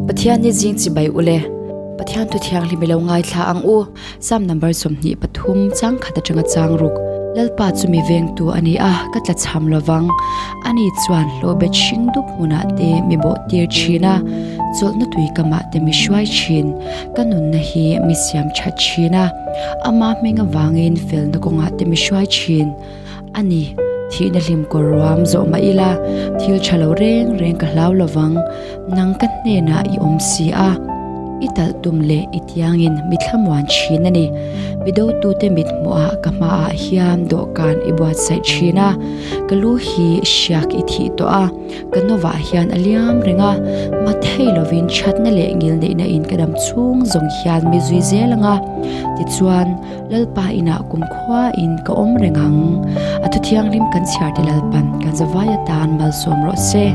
Pathian ni zing chibai ule. Pathian thu thianghlim i lo ngaithla ang u. Psalm number 23 chang khat atanga chang ruk. Lalpa chu mi vengtu a ni a, ka tla cham lovang. Ani chuan hlawhbet hring dup hmunah te mi bawh tir thin a, chawlhna tui kamah te mi hruai thin. Ka nunna hi mi siam that thin a, ama hming avangin felna kawngah te mi hruai thin. A ni, thihna hlim kawr ruam zawh mah ila, thil tha lo reng reng ka hlau lovang, nang ka hnenah i awm si a. I talh tum leh i tiangin mi thlamuan thin a ni. Mi dotute mit hmuhah ka hmaah hian dawhkan i buatsaih thin a, ka lu hi hriak i thih tawh a, ka nawah hian a liam reng a, ma thei lovin thatna leh ngilneihna in ka dam chhung zawng hian mi zui zel ang a, tichuan Lalpa inah kumkhua in ka awm reng ang. A thuthianghlim kan chhiar te Lalpan kan zavai atan malsawm rawh se.